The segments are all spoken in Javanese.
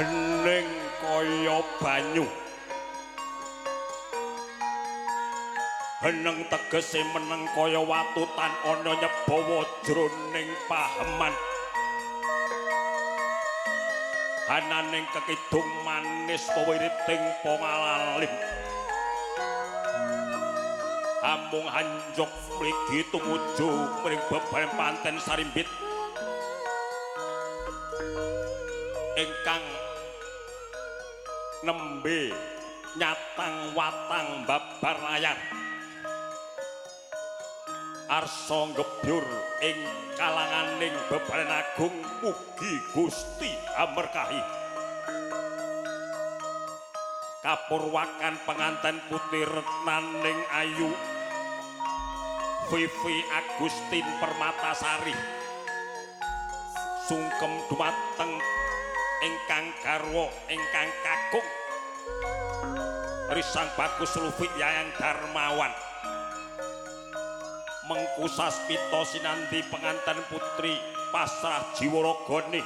Hening kaya banyu. Heneng tegese meneng kaya watu tan ana nyebawa jroning paheman. Hananing kekidung manis pewiriting pangalalim. Amung hanjok mligi tumuju mring beban panten sarimbit ingkang nembe nyatang watang babar layar. Arsa ngebyur ing kalanganing bebanan agung mugi Gusti amerkahi. Kapurwakan penganten putri retnaning ayu Vivi Agustin Permatasari sungkem dumateng ingkang garwa ingkang kakung Risang Bagus Lufi Yayang Darmawan. Mengku Saspita sinanti penganten putri pasrah jiwa ragane,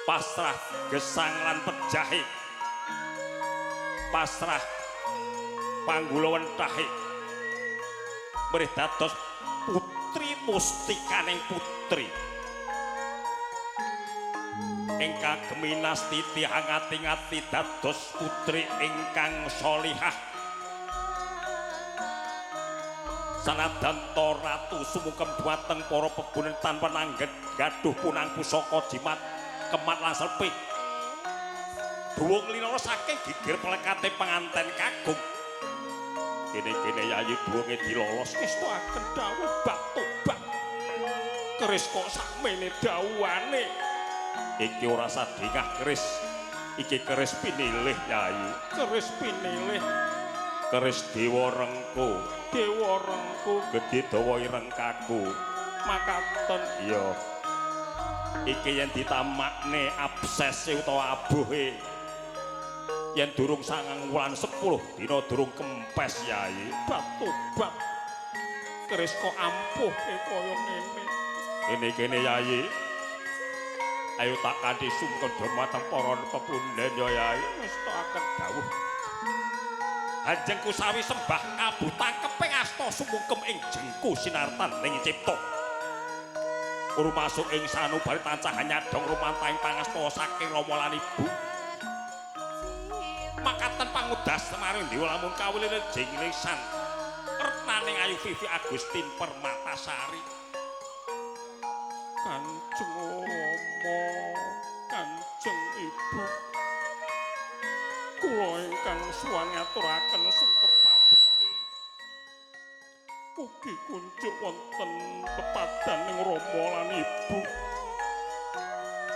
pasrah gesang lan pejahe, pasrah panggula wentahe, mrih dados putri mustikaning putri ingkang geminastiti hangati-ngati dados putri ingkang sholihah. Sanadan ta ratu sumungkem dumateng para pebunen tanpa nanggen gaduh punang pusaka jimat kemat lan selpi. Duwung linara saking gigir pelekate penganten kakung. Kene-kene yayi duwunge dilolos ngestuaken dawuh batobat. Keris kok sakmene dawuhane. Iki ora sadingah keris. Iki keris pinilih yayi. Keris pinilih. Keris Dewa Rengku. Dewa Rengku gedhe dawa ireng kaku. Makaten iya. Iki yen ditamakne absese utawa abuhe yen durung 9 wulan 10 dina durung kempes yayi. Batobat. Keris kok ampuh kaya ngene. Kene-kene yayi. Ayo tak kanthi sungkem dumateng para pepunden ya yayi. Wis tak dawuh. Hanjeng kusawi sembah kabutangkeping asta sumungkem ing jengku sinartan ning cipta. Rumasuk ing sanubari tansah nyadong rumantahing pangasta saking rama lan ibu. Makaten pangudas maring dewa lamun kawulene jinglesan retnaning ayu Vivi Agustin Permatasari. Kanjeng Rama, Kanjeng Ibu, kula ingkang suwan ngaturaken sungkem pabekti. Mugi kunjuk wonten pepadaning rama lan ibu.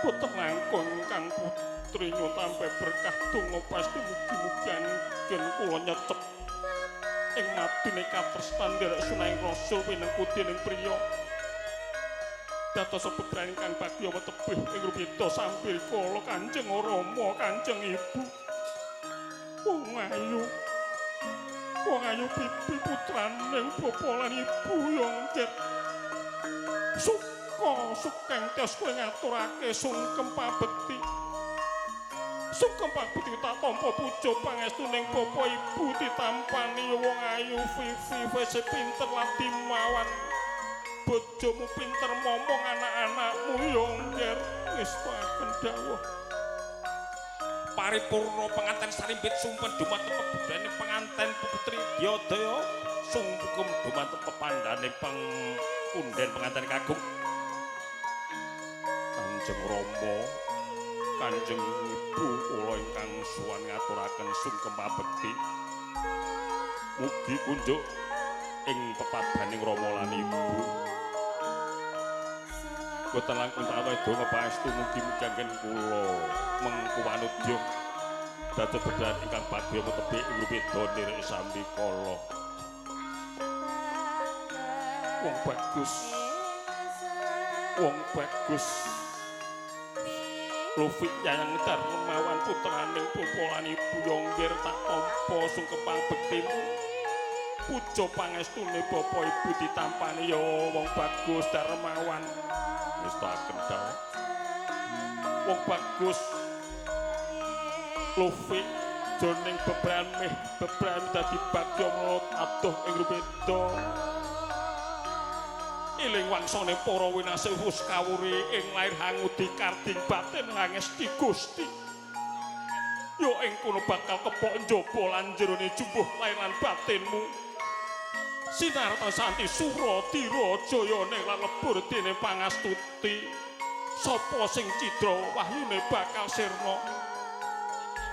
Boten langkung ingkang putri nyuwun tampi berkah donga pasti mugi-mugi anggen kula nyecep ing madune katresnan nderek sunahing rasa winengku dening priya. Dados bebrayan ingkang bagya wetebih ing rupita sampir kala Kanjeng Rama, Kanjeng Ibu. Wong ayu, wong ayu pipi putraning bapa lan ibu yongket. Suka sukeng tes kowe ngaturake sungkem pabekti. Sungkem pabekti tak tampa puja pangestuning bapa ibu ditampani wong ayu Vivi wis pinter lan dimawan. Bojomu pinter momong anak-anakmu yongker. Ngestakaken dawuh. Paripurna penganten sarimbit sumpen dumateng pebudane penganten putri Dyodaya sungkem dumateng pepandhane pangpunden penganten kakung. Kanjeng Rama, Kanjeng Ibu kula ingkang suwan ngaturaken sungkem pabekti. Mugi kunjuk ing pepadaning rama lan ibu. Boten langkung tawa donga pangestu mugi-mugi anggen kula mengku wanudya dados bebrayan ingkang bagya metebih ing rupida nderek sambikala. Wong bagus, wong bagus Lufi Yayang Darmawan putraning bapa lan ibu Yonggir tak tampa sungkepang bektimu. Puja pangestune bapa ibu ditampani ya wong bagus Darmawan. Wis tak kendal. Wong bagus Lufi jroning bebrayan meh bebrayan dadi bagya mlot adoh ing rupeda. Iling wangsane para winasih wus kawuri ing lair hangudi karding batin hangesti Gusti. Yo ing kono bakal kepok njaba lan jerone jumbuh lair lan batinmu. Sinarta santi sura dira jayane lan lebur dene pangastuti. Sapa sing cidra wahyune bakal sirna.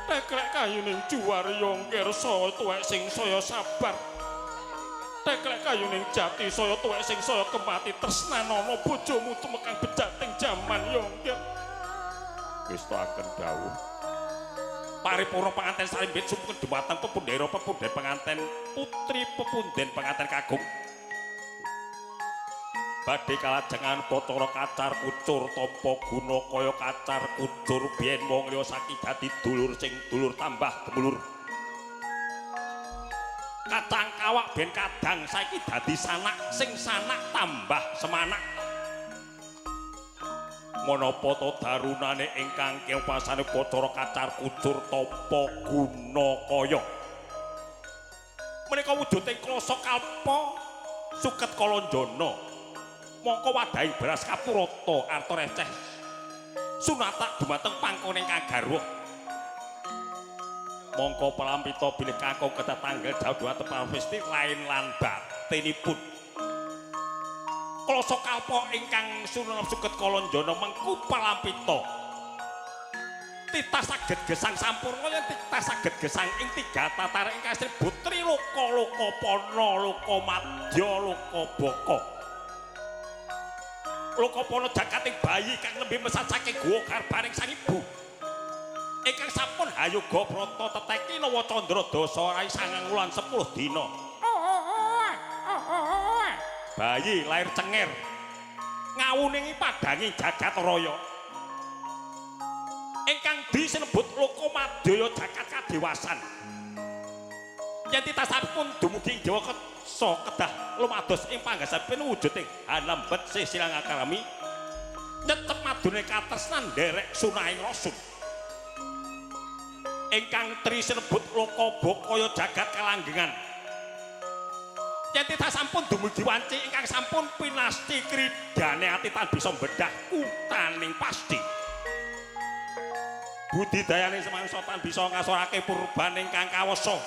Teklek kayuning juwar yongkir saya tuwek sing saya sabar. Teklek kayuning jati saya tuwek sing saya kemati tresnanana bojomu tumekang bejating jaman yongkir. Ngestakaken dawuh. Paripurna panganten sarimbit sumengkep dumateng pepundhera pepunden penganten putri pepunden penganten kakung. Badhe kalajengan Bathara Kacar Kucur tapa guna kaya kacar kucur biyen wong liya saiki dadi dulur sing dulur tambah gemulur. Kacang kawak ben kadang saiki dadi sanak sing sanak tambah semanak. Menapa to darunane ingkang kewasane Bathara Kacar Kucur tapa guna kaya. Menika wujuding klasa kalpa suket kalanjana. Mongko wadahing beras kapurata arta receh sunatak dumateng pangkone ingkang garwa. Mongko palampita bilih kakung ketetanggel jauh dumateng pamesti lain lan batinipun. Klasa kalpa ingkang sunenep suket kalanjana mengku palampita. Titah saged gesang sampurna yen titah saged gesang ing tiga tatar ingkang sinebut triloka loka pana loka madya loka baka. Lokapana jakating bayi kang nembe mesat saking guwa garbaning sang ibu. Ingkang sampun hayoga brata teteki nawa candra dasa rai 9 wulan 10 dina. Bayi lair cenger ngawuningi padangi jagat raya. Ingkang disinebut Lokamadya jagat kadewasan. Yen titasanipun dumugi ing Jawa kersa kedah lumados ing panggasanipun wujuding hanambet sisilang akarami nyetep madune katresnan nderek sunahing rasul. Ingkang tri sinebut Lokabakaya jagat kalanggengan. Yen titah sampun dumugi wanci ingkang sampun pinasti kridane ati tan bisa bedah kutaning pasti. Budidayane semangsa tan bisa ngasorake purbaning kang kawasa.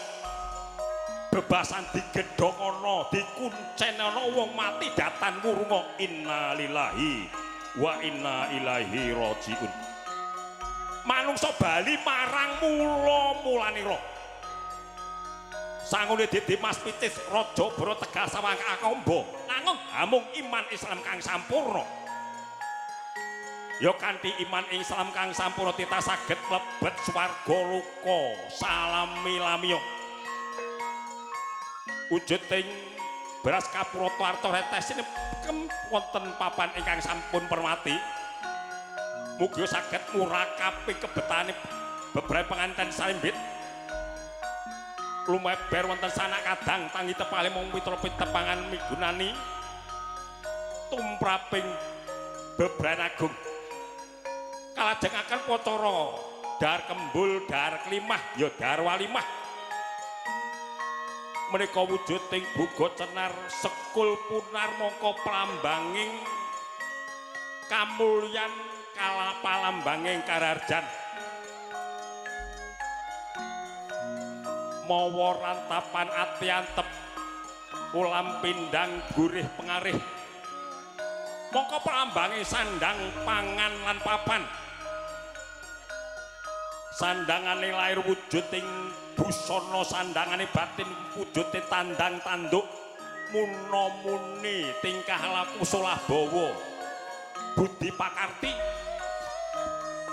Bebasan digedhokana, dikuncenana wong mati datan wurunga innalillahi wa inna ilaihi rajiun. Manungsa bali marang mula-mulanira. Sangune Dede Mas Pitis Raja Boro Tegal Sawang Akombo nanging hamung iman Islam kang sampurna. Ya kanthi iman Islam kang sampurna titah saged mlebet swarga loka salami-lamiya. Wujuding beras kapurata arta retes wonten papan ingkang sampun permati. Mugi saged murakapi kebetane bebrayan penganten sarimbit. Lumeber wonten sanak kadang tangi tepale mung mitra pitepangan migunani tumraping bebrayan agung. Kalajengaken pacara dhahar kembul, dhahar klimah, ya dhahar walimah. Menika wujuding buga cenar sekul punar mongko prambanging kamulyan kalapalambanging kararjan. Mawa rantapan ati antep ulam pindang gurih pengarih mongko prambanging sandang pangan lan papan. Sandangane lair wujuding busana, sandangane batin wujude tandang tanduk muna-muni tingkah laku solah bawa budi pakarti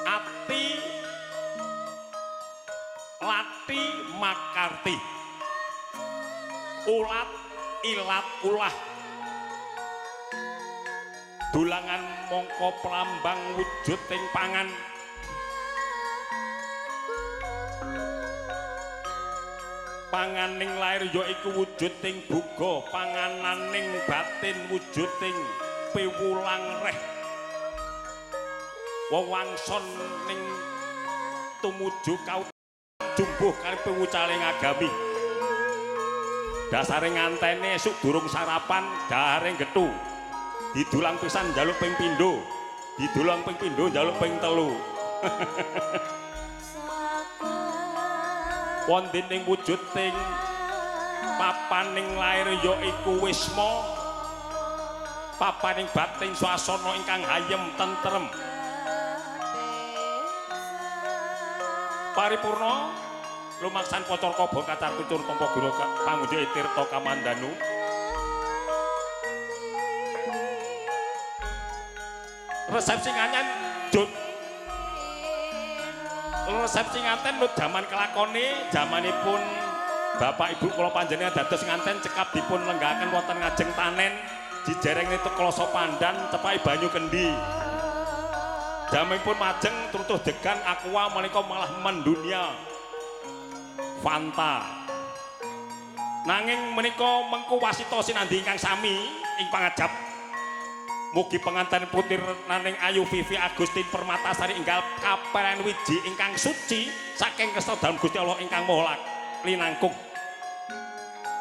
ati lati makarti ulat ilat ulah dulangan mongko prambang wujuding pangan. Panganing lair ya iku wujuding buga, pangananing batin wujuding piwulang reh. Wewangson ning tumuju jumbuh kalih piwucaling agami. Dasare ngantene esuk durung sarapan, dahare gethu. Didulang pisan njaluk ping pindho, didulang ping pindho njaluk ping 3. Wonten ing wujuding papaning lair ya iku wisma, papaning batin swasana ingkang hayem tentrem. Paripurna lumaksan pocor kobong kacar kucur tampa guna pangunjuk tirta kamandanu. Resepsi nganten jut. Resepsi nganten nut jaman kelakone jamanipun bapak ibu kula panjenengan dados nganten cekap dipun lenggahaken wonten ngajeng tanen jijereng nitu kloso pandan cepaki banyu kendi. Jamanipun majeng trutuh degan aqua menika malah mendunia Fanta. Nanging menika mengku wasita sinandhi ingkang sami ing pangajap. Mugi penganten putir naning Ayu Vivi Agustin Permatasari enggal kaperan wiji ingkang suci saking kersa dalem Gusti Allah ingkang Maha Linangkung.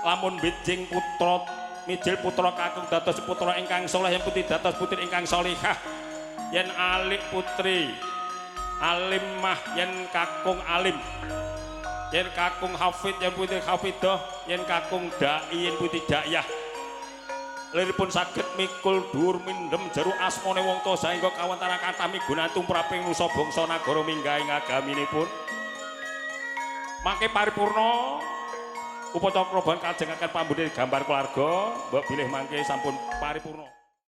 Lamun bijing putra mijil putra kakung dados putra ingkang saleh yen putri dados putri ingkang salihah. Yen alik putri alim mah yen kakung alim. Yen kakung hafid yen putri hafidah, yen kakung dai yen putri daiyah. Liripun saged mikul dhuwur mindhem jero asmane wong tuwa saengga kawontenan kathah migunan tumraping nusa bangsa nagara minggah ing agaminipun. Mangke paripurna upacara kroban kajengaken pambundhil gambar keluarga, mbok bilih mangke sampun paripurna.